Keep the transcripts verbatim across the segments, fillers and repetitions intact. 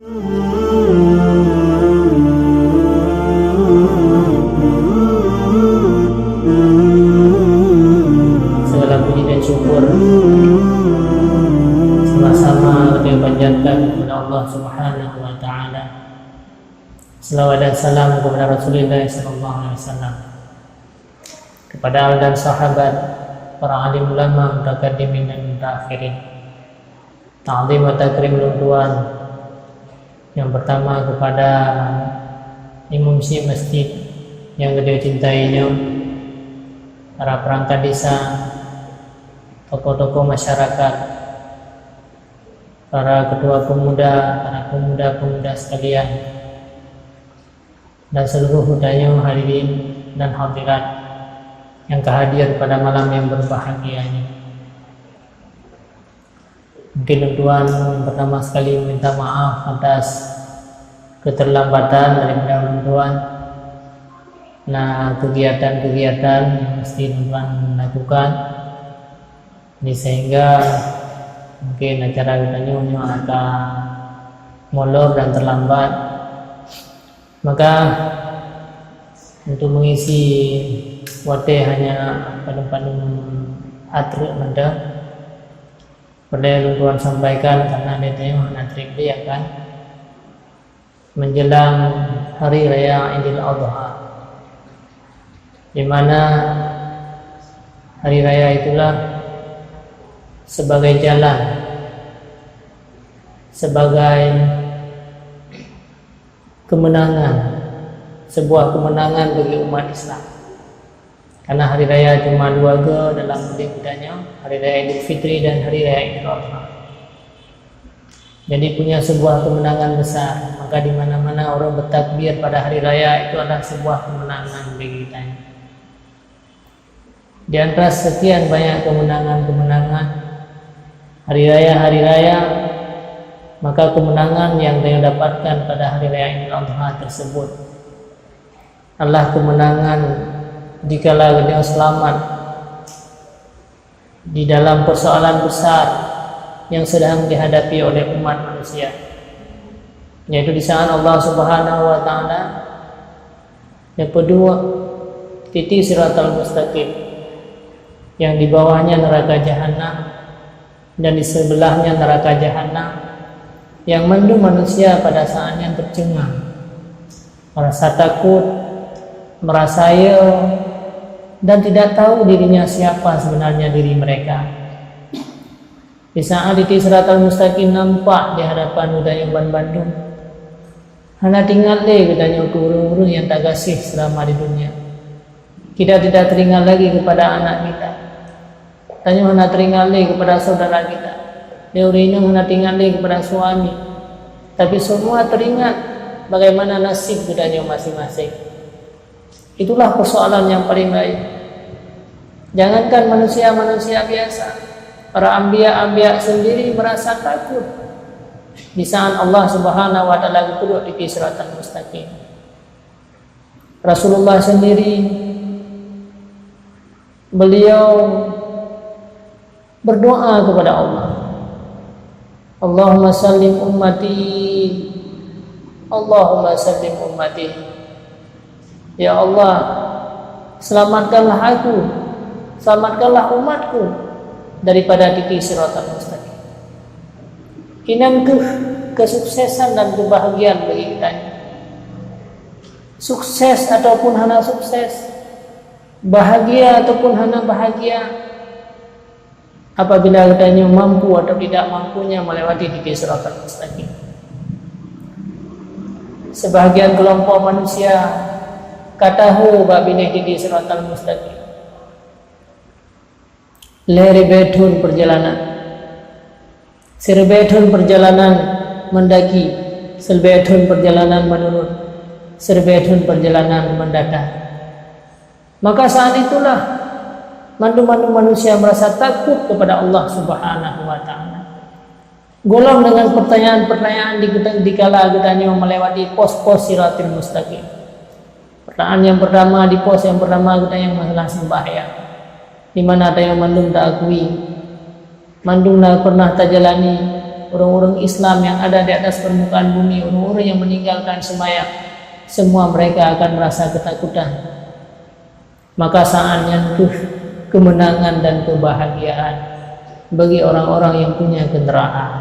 Segala puji dan syukur sama-sama kita panjatkan kepada Allah Subhanahu wa Ta'ala. Selawat dan salam kepada Rasulullah sallallahu alaihi wasallam, kepada al dan sahabat, para alim ulama, mutakaddimin dan mutaakhirin. Ta'zim wa takrim lôn tuan. Yang pertama kepada imum syik masjid yang geutanyoe cintai nyoe, para perangkat desa, tokoh-tokoh masyarakat, para ketua pemuda, para pemuda-pemuda sekalian, dan seluruh geutanyoe hadirin dan hadirat yang ka hadir pada malam yang berbahagia ini. Mungkin lôn tuan pertama sekali meminta maaf atas keterlambatan daripada lôn tuan. Nah, kegiatan-kegiatan yang mesti lôn tuan lakukan, jadi sehingga mungkin acara geutanyoe nyoe akan molor dan terlambat. Maka untuk mengisi watée hanya padum-padum atreuk mantong. Peureulée lôn tuan sampaikan karena geutanyoe hana treb lé akan menjelang Hari Raya Idul Adha, di mana hari raya itulah sebagai jalan, sebagai kemenangan, sebuah kemenangan bagi umat Islam. Karena hari raya cuma dua ga dalam udeb geutanyoe, hari raya Idul Fitri dan hari raya Idul Adha. Jadi punya sebuah kemenangan besar, maka di mana-mana orang bertakbir pada hari raya itu adalah sebuah kemenangan bagi geutanyoe. Di antara sekian banyak kemenangan-kemenangan hari raya-hari raya, maka kemenangan yang geutanyoe dapatkan pada hari raya Idul Adha tersebut adalah kemenangan dikala geutanyoe selamat di dalam persoalan besar yang sedang dihadapi oleh umat manusia, yaitu di saat Allah Subhanahu wa Ta'ala geupeudua titi siratal mustaqim, yang di bawahnya neraka jahanam dan di sebelahnya neraka jahanam, yang mandum manusia pada saat nyan tercengang, merasa takut, merasa yo, dan tidak tahu dirinya siapa sebenarnya diri mereka. Di saat titi siratal mustaqim nampak di hadapan geutanyoe banmandum, hana teuingat lé geutanyoe keu ureuëng-ureuëng nyang tagaséh seulama di dunia. Kita tidak teringat lagi kepada anak kita. Tanyoe hana teuingat lé kepada saudara kita. Di ureuëng inong hana teuingat lé kepada suami. Tapi semua teringat bagaimana nasib geutanyoe masing-masing. Itulah persoalan yang paling baik. Jangankan manusia-manusia biasa, para anbiya-anbiya sendiri merasa takut di saat Allah Subhanahu wa Ta'ala geupeudua titi siratal mustaqim. Rasulullah sendiri, beliau berdoa kepada Allah, "Allahumma sallim ummati, Allahumma sallim ummati." Ya Allah, selamatkanlah aku, selamatkanlah umatku daripada titi siratal mustaqim. Inan keuh kesuksesan dan kebahagiaan bagi kita. Sukses ataupun hana sukses, bahagia ataupun hana bahagia, apabila geutanyoe mampu atau tidak mampunya melewati titi siratal mustaqim. Sebahagian kelompok manusia ka tahu bak binéh titi siratal mustaqim. Lhée ribée thon perjalanan. Siribée thon perjalanan mendaki, siribée thon perjalanan menurun, siribée thon perjalanan mendatar. Maka saat itulah mandum-mandum manusia merasa takut kepada Allah Subhanahu wa Ta'ala. Gohlom dengan pertanyaan-pertanyaan di, dikala geutanyoe melewati pos-pos siratil mustaqim. Pertanyaan yang pertama, di pos yang pertama geutanyoe masalah sembahyang, di mana tanyoe mandum taakui, mandum na pernah tajalani, Ureuëng-ureuëng Islam yang ada di atas permukaan bumi, ureuëng-ureuëng yang meninggalkan sembahyang, semua mereka akan merasa ketakutan. Maka saat nyan keuh kemenangan dan kebahagiaan bagi orang-orang yang punya kendaraan,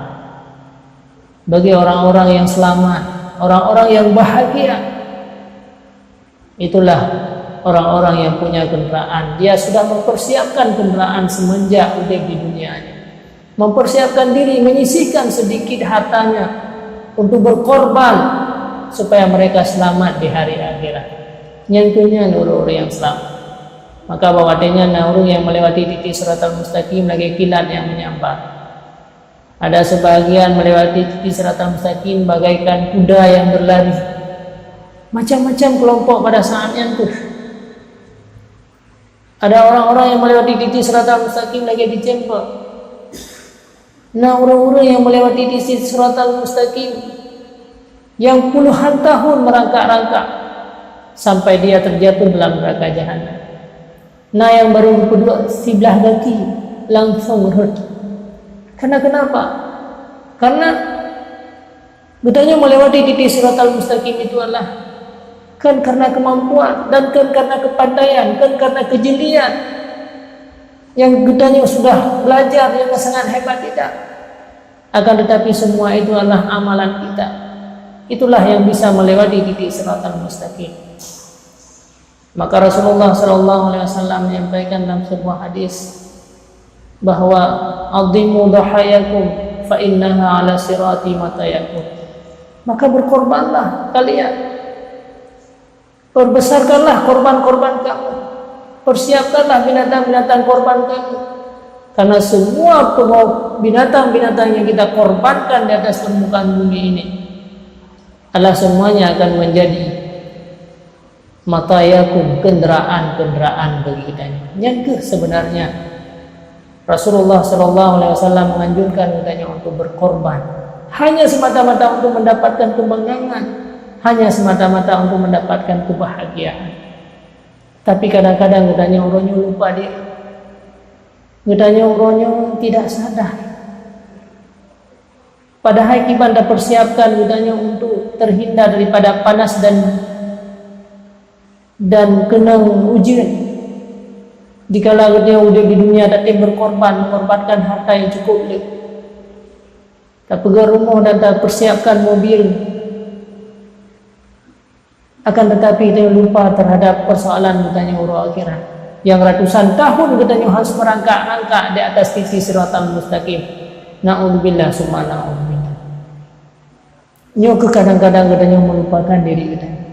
bagi orang-orang yang selamat, orang-orang yang bahagia. Itulah orang-orang yang punya kendaraan. Dia sudah mempersiapkan kendaraan semenjak udeb di dunia ini. Mempersiapkan diri, menyisihkan sedikit hartanya untuk berkorban supaya mereka selamat di hari akhirat. Nyan keuh nyan ureuëng-ureuëng yang selamat. Maka bak watée nyan na ureuëng yang melewati titik siratal mustaqim lagée kilat yang menyambar. Ada sebahagian melewati titik siratal mustaqim bagaikan kuda yang berlari. Macam-macam kelompok pada saat nyan keuh. Ada orang-orang yang melewati titik siratal mustaqim lagée dicempek. Na ureuëng-ureuëng yang melewati titik siratal mustaqim yang puluhan tahun merangkak-rangkak sampai dia terjatuh dalam neraka jahanam. Na yang baru geupeudua siblah gaki langsung rhot. Karena kenapa? Karena geutanyoe melewati titik siratal mustaqim itu adalah kan karena kemampuan dan kan karena kepandaian, kan karena kejelian yang geutanyoe sudah belajar yang sangat hebat, tidak. Akan tetapi semua itu adalah amalan kita. Itulah yang bisa melewati titik siratal mustaqim. Maka Rasulullah sallallahu alaihi wasallam menyampaikan dalam sebuah hadis bahwa, "Azimu dhahayakum fa innaha ala sirati matayakun." Maka berkorbanlah kalian. Perbesarkanlah korban-korban kamu. Persiapkanlah binatang-binatang korban kamu. Karena semua pengor-, binatang-binatang yang kita korbankan di atas permukaan bumi ini adalah semuanya akan menjadi matayakum, kenderaan-kenderaan bagi kita. Nyan keuh sebenarnya Rasulullah sallallahu alaihi wasallam menganjurkan geutanyoe untuk berkorban hanya semata-mata untuk mendapatkan kemenangan, hanya semata-mata untuk mendapatkan kebahagiaan. Tapi kadang-kadang geutanyoe uroe nyoe lupa diri. Geutanyoe uroe nyoe tidak sadar. Padahai kiban tapersiapkan geutanyoe untuk terhindar daripada panas dan, dan keunong ujeuen. Dikala geutanyoe udeb di dunia, tatem berkorban, mengorbankan harta yang cukup lé. Tapeugöt rumoh dan tapersiapkan mobil. Akan tetapi, geutanyoe lupa terhadap persoalan geutanyoe uroe akhirat, nyang ratusan tahun geutanyoe harus merangkak-rangkak di atas titi siratal mustaqim. Na'udzubillah summa na'udzubillah. Nyoe keuh kadang-kadang geutanyoe melupakan diri geutanyoe.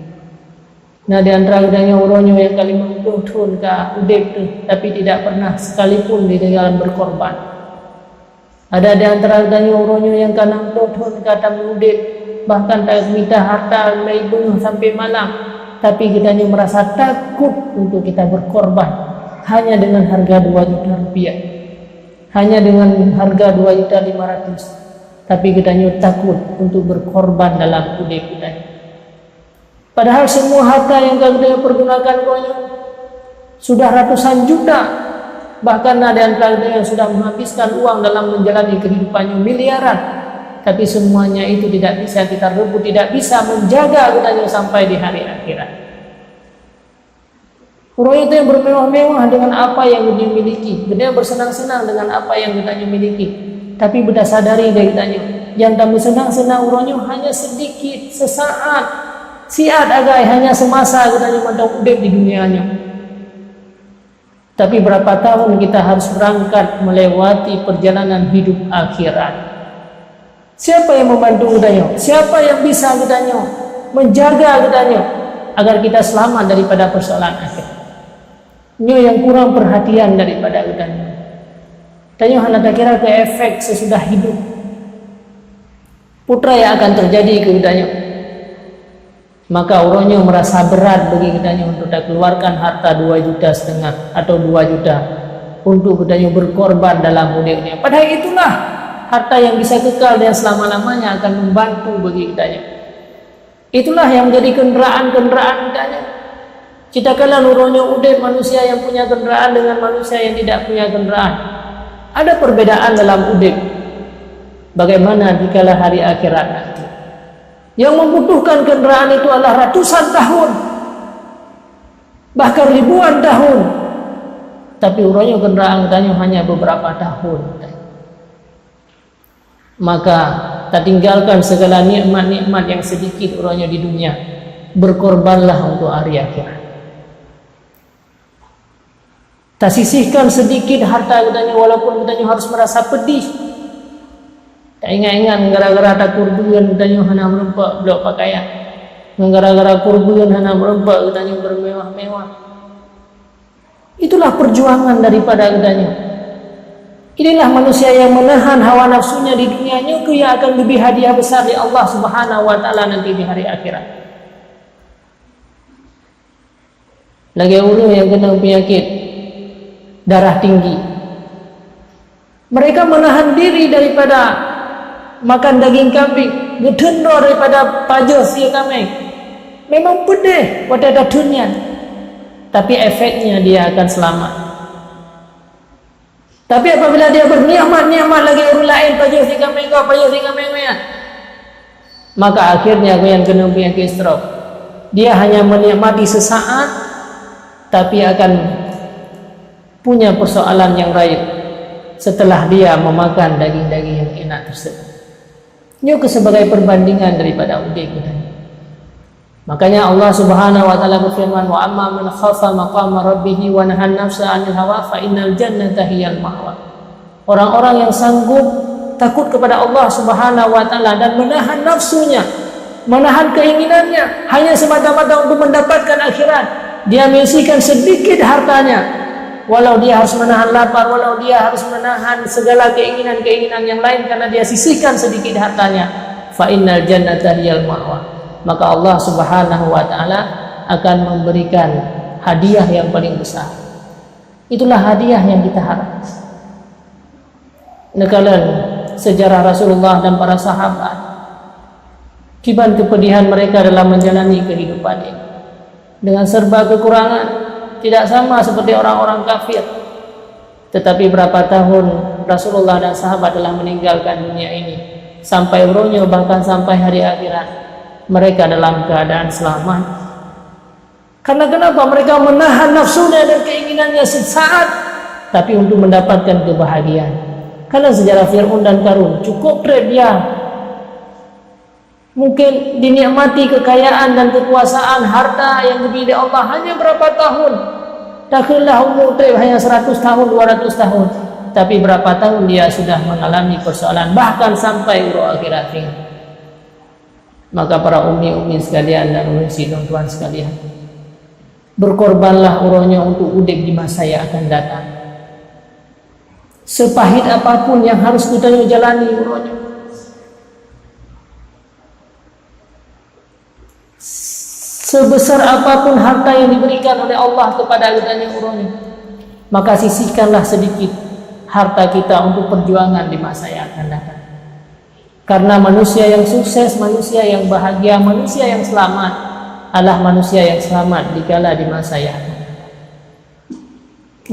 Na di antara geutanyoe uroe nyoe nyang ka limong ploh thon ka udeb teuh, tapi tidak pernah sekalipun di dalam berkorban. Ada di antara geutanyoe uroe nyoe nyang ka nam ploh thon ka tameudeb, bahkan tamita harta mulai beungoh sampai malam, tapi geutanyoe merasa takut untuk kita berkorban hanya dengan harga dua juta rupiah, hanya dengan harga dua juta lima ratus, tapi geutanyoe takut untuk berkorban dalam udeb geutanyoe. Padahal semua harta yang ka geutanyoe pergunakan uroe nyoe sudah ratusan juta, bahkan na di antara geutanyoe yang sudah menghabiskan uang dalam menjalani kehidupan nyoe miliaran. Tapi semuanya itu tidak bisa kita rebut, tidak bisa menjaga geutanyoe sampai di hari akhirat. Uroe nyoe geutanyoe bermewah-mewah dengan apa yang geutanyoe miliki, geutanyoe bersenang-senang dengan apa yang geutanyoe miliki. Tapi beuta sadari lé geutanyoe, nyang tameusenang-senang uroe nyoe hanya sedikit, sesaat, siat agai, hanya semasa geutanyoe mantong udeb di dunia nyoe. Tapi berapa tahun kita harus berangkat melewati perjalanan hidup akhirat? Siapa yang membantu geutanyoe? Siapa yang bisa geutanyoe menjaga geutanyoe agar kita selamat daripada persoalan akhirat? Nyoe nyang kurang perhatian daripada geutanyoe. Tanyoe hana takira keu efek sesudah hidup. Peue nyang akan terjadi keu geutanyoe? Maka uroe nyoe merasa berat bagi geutanyoe untuk takeluarkan harta dua juta setengah atau dua juta untuk geutanyoe berkorban dalam udeb nyoe. Padahai itulah harta yang bisa kekal dan selama-lamanya akan membantu bagi geutanyoe. Itulah yang menjadi kenderaan-kenderaan geutanyoe. Cit takalon uroe nyoe udeb manusia yang punya kenderaan dengan manusia yang tidak punya kenderaan. Ada perbedaan dalam udeb. Bagaimana dikala hari akhirat nanti? Yang membutuhkan kendaraan itu adalah ratusan tahun, bahkan ribuan tahun. Tapi uroe nyoe kendaraan geutanyoe hanya beberapa tahun. Maka tatinggalkan segala nikmat-nikmat yang sedikit uroe nyoe di dunia, berkorbanlah untuk hari akhirat. Tasisihkan sedikit harta geutanyoe walaupun geutanyoe harus merasa pedih. Taingat-ingat gara-gara takurbeuen geutanyoe hana meureumpok bloe pakaian. Gara-gara kurbeuen hana meureumpok geutanyoe bermewah-mewah. Itulah perjuangan daripada geutanyoe. Inilah manusia yang menahan hawa nafsunya di dunia nyoe keuh yang akan geubri hadiah besar di Allah Subhanahu wa Taala nanti di hari akhirat. Lagèe ureueng nyang keunong peunyakét darah tinggi. Mereka menahan diri daripada makan daging kambing, geutheun droe daripada pajoh sie kaméng. Memang peudeh watèe tatheun nyan, tapi efeknya dia akan selamat. Tapi apabila dia bernikmat-nikmat lagèe ureueng laén, pajoh sie kaméng gob, pajoh sie kaméng meu'ah, maka akhirnya nyang keunong peunyakét stroke. Dia hanya menikmati sesaat, tapi akan punya persoalan yang rayeuk setelah dia memakan daging-daging yang enak tersebut. Nyoe keuh sebagai perbandingan daripada udép geutanyoe. Makanya Allah Subhanahu wa Taala berfirman, "Wa amma man khafa maqama rabbih wa nahan nafsa 'anil hawa fa innal jannata hiyal ma'wa." Orang-orang yang sanggup takut kepada Allah Subhanahu wa Taala dan menahan nafsunya, menahan keinginannya hanya semata-mata untuk mendapatkan akhirat, dia menyisihkan sedikit hartanya, walau dia harus menahan lapar, walau dia harus menahan segala keinginan-keinginan yang lain karena dia sisihkan sedikit hartanya, fa innal jannata hiyal ma'wa. Maka Allah Subhanahu wa Taala akan memberikan hadiah yang paling besar. Itulah hadiah yang kita harap. Neukalon sejarah Rasulullah dan para sahabat, kiban keupeudihan mereka dalam menjalani kehidupan ini. Dengan serba kekurangan, tidak sama seperti orang-orang kafir. Tetapi berapa tahun Rasulullah dan sahabat telah meninggalkan dunia ini, sampai uroe nyoe bahkan sampai hari akhirat, mereka dalam keadaan selamat. Karena kenapa? Mereka menahan nafsunya dan keinginannya sesaat, tapi untuk mendapatkan kebahagiaan. Karena sejarah Fir'aun dan Karun, cukup treb dia. Mungkin dinikmati kekayaan dan kekuasaan, harta yang diberi oleh Allah hanya berapa tahun. Takheunlah umu treb hanya seratus tahun, dua ratus tahun. Tapi berapa tahun dia sudah mengalami persoalan, bahkan sampai uroe akhirat. Maka para umi-umi sekalian dan ulôn sidroe tuan sekalian, berkorbanlah uroe nyoe untuk udép di masa yang akan datang. Sepahit apapun yang harus geutanyoe jalani uroe nyoe, sebesar apapun harta yang diberikan oleh Allah kepada geutanyoe uroe nyoe, maka sisihkanlah sedikit harta kita untuk perjuangan di masa yang akan datang. Karena manusia yang sukses, manusia yang bahagia, manusia yang selamat adalah manusia yang selamat dikala di masa yang akan datang.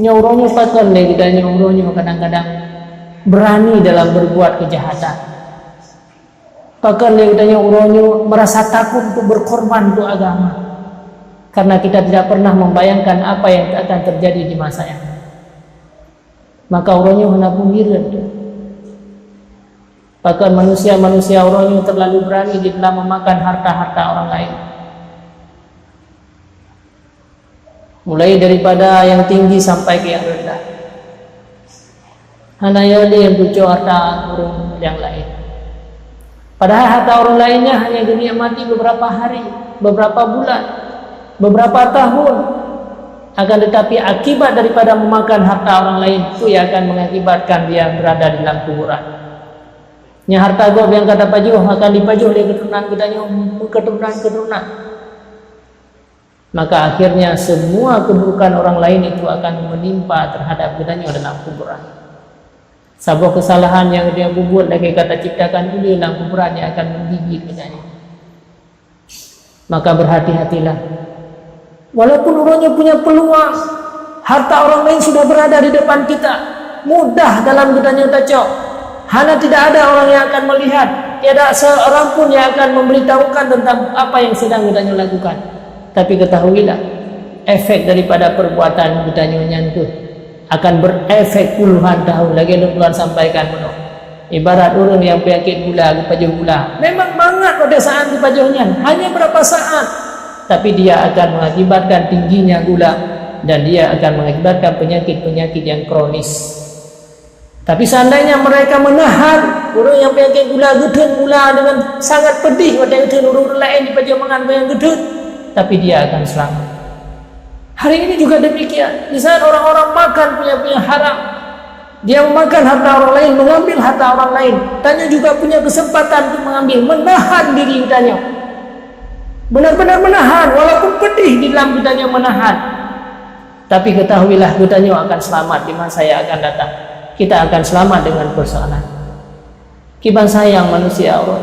Nyoe uroe nyoe pakon lé geutanyoe uroe nyoe kadang-kadang berani dalam berbuat kejahatan. Pakon lé geutanyoe uroe nyoe merasa takut untuk berkorban untuk agama. Karena kita tidak pernah membayangkan apa yang akan terjadi di masa yang akan datang. Maka uroe nyoe hana pun hireuen. Bahkan manusia-manusia uroe nyoe terlalu berani di dalam memakan harta-harta orang lain. Mulai daripada yang tinggi sampai ke yang rendah. Hana yali yang tucok harta ureuëng yang lain. Padahal harta orang lainnya hanya dinikmati beberapa hari, beberapa bulan, beberapa tahun. Akan tetapi akibat daripada memakan harta orang lain, itu yang akan mengakibatkan dia berada di dalam kuburan. Nyang harta gob nyang ka tapajoh akan dipajoh lé keuturonan geutanyoe, keuturonan-keuturonan. Maka akhirnya semua keburukan orang lain itu akan menimpa terhadap geutanyoe dalam kuburan. Saboh kesalahan nyang geutanyoe peubuet lagée ka taciptakan ulée lam kuburan nyang akan menggigit geutanyoe. Maka berhati-hatilah. Walaupun uroe nyoe punya peluang, harta orang lain sudah berada di depan kita, mudah dalam geutanyoe tacok. Hana, tidak ada orang yang akan melihat, tiada seorang pun yang akan memberitahukan tentang apa yang sedang geutanyoe lakukan. Tapi ketahuilah, efek daripada perbuatan geutanyoe nyan tu akan berefek puluhan tahun, lagée lôn tuan sampaikan bunoe. Ibarat ureuëng nyang penyakit gula, geupajoh gula. Memang mangat pada saat geupajoh nyan, hanya berapa saat. Tapi dia akan mengakibatkan tingginya gula dan dia akan mengakibatkan penyakit-penyakit yang kronis. Tapi seandainya mereka menahan, ureuëng nyang penyakit gula geutheun gula dengan sangat pedih watée geutheun ureuëng laén jipajoh mangan nyang geutheun, tapi dia akan selamat. Hari ini juga demikian. Di saat orang-orang makan punya-punya haram, dia memakan harta orang lain, mengambil harta orang lain. Tanyoe juga punya kesempatan untuk mengambil, menahan diri tanyoe. Benar-benar menahan, walaupun pedih di dalam tanyoe menahan. Tapi ketahuilah, geutanyoe akan selamat di masa yang akan datang. Kita akan selamat dengan persoalan. Kiban sayang manusia Allah.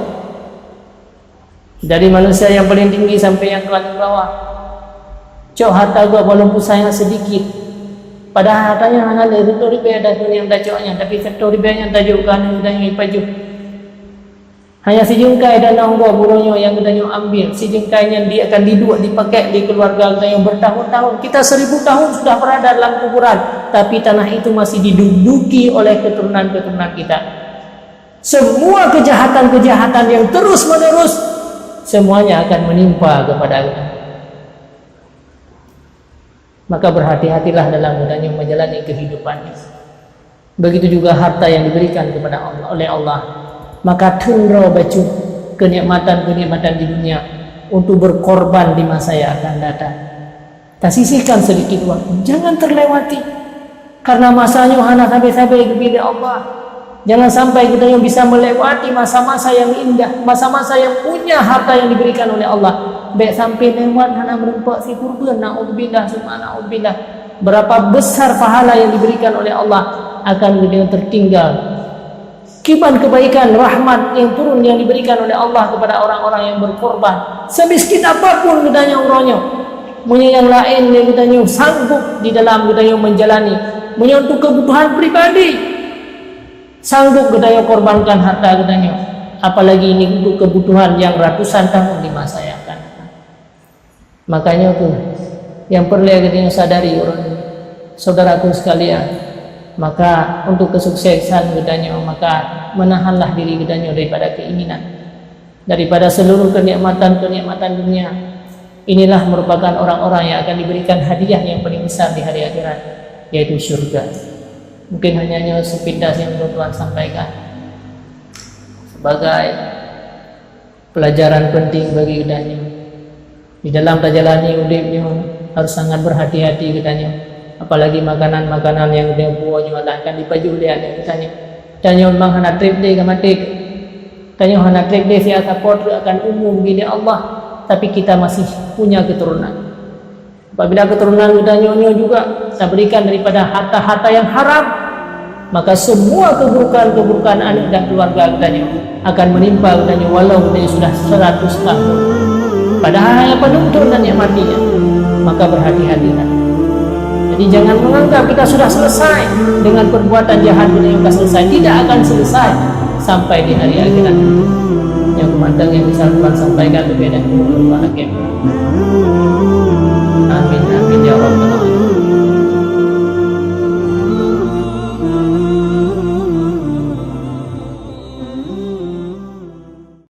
Dari manusia yang paling tinggi sampai yang paling bawah. Cok harta gob walaupun sayang sedikit. Padahal hartanya hana lé, seratus ribèe dah tu nyang tacok nyan, tapi seratus ribèe nyan tajok keu aneuk geutanyoe jipajoh. Hanya sijeungkai tanah gob uroe nyoe nyang geutanyoe ambil, sijeungkai nyan di, akan diduek, dipakai di keluarga geutanyoe bertahun-tahun. Kita seribu tahun sudah berada dalam kuburan, tapi tanah itu masih diduduki oleh keturunan-keturunan kita. Semua kejahatan-kejahatan yang terus-menerus, semuanya akan menimpa kepada kita. Maka berhati-hatilah dalam geutanyoe menjalani kehidupan ini. Begitu juga harta yang diberikan kepada Allah, oleh Allah. Maka theun droe bacut kenikmatan-kenikmatan di dunia untuk berkorban di masa yang akan datang. Tasisihkan sedikit waktu, jangan terlewati. Karena masa nyoe hana sabe-sabe geubri lé Allah. Jangan sampai geutanyoe bisa melewati masa-masa yang indah, masa-masa yang punya harta yang diberikan oleh Allah. Bèk sampai lewat hana meureumpok sikurbeuen, naudzubillah summa naudzubillah. Berapa besar pahala yang diberikan oleh Allah akan geutanyoe tertinggal. Kiban kebaikan, rahmat yang turun, yang diberikan oleh Allah kepada orang-orang yang berkorban. Semiskin apapun geutanyoe uroe nyoe, meunyoe nyang laén nyang geutanyoe sanggup di dalam geutanyoe menjalani, meunyoe untuk kebutuhan pribadi, sanggup geutanyoe korbankan harta geutanyoe, apalagi ini untuk kebutuhan yang ratusan tahun di masa yang akan datang. Makanya tu, yang perlu geutanyoe sadari orang, saudaraku sekalian, maka untuk kesuksesan geutanyoe, maka menahanlah diri geutanyoe daripada keinginan, daripada seluruh kenikmatan-kenikmatan dunia. Inilah merupakan orang-orang yang akan diberikan hadiah yang paling besar di hari akhirat, yaitu syurga. Mungkin hanya nyoe sepintas yang Tuhan sampaikan sebagai pelajaran penting bagi geutanyoe. Di dalam tajalani udeb nyoe harus sangat berhati-hati geutanyoe. Apalagi makanan-makanan yang geutanyoe puwoe nyoe akan dipajoh lé aneuk geutanyoe. Tanyoe memang hana treb lé ka maté. Tanyoe hana treb lé siat sapo treuk akan umum bila Allah, tapi kita masih punya keturunan. Apabila keturunan geutanyoe nyoe juga taberikan daripada harta-harta yang haram, maka semua keburukan-keburukan aneuk dan keluarga geutanyoe akan menimpa geutanyoe walau geutanyoe sudah seratus tahun. Padahal hanya penuntut dan nikmatinya, maka berhati-hatilah. Jadi jangan menganggap kita sudah selesai dengan perbuatan jahat geutanyoe, sudah selesai. Tidak akan selesai sampai di hari akhirat. Nyang mantong yang bisa Tuhan sampaikan lebih dan kurang Tuhan hakim. Amin, amin, ya rabbal alamin.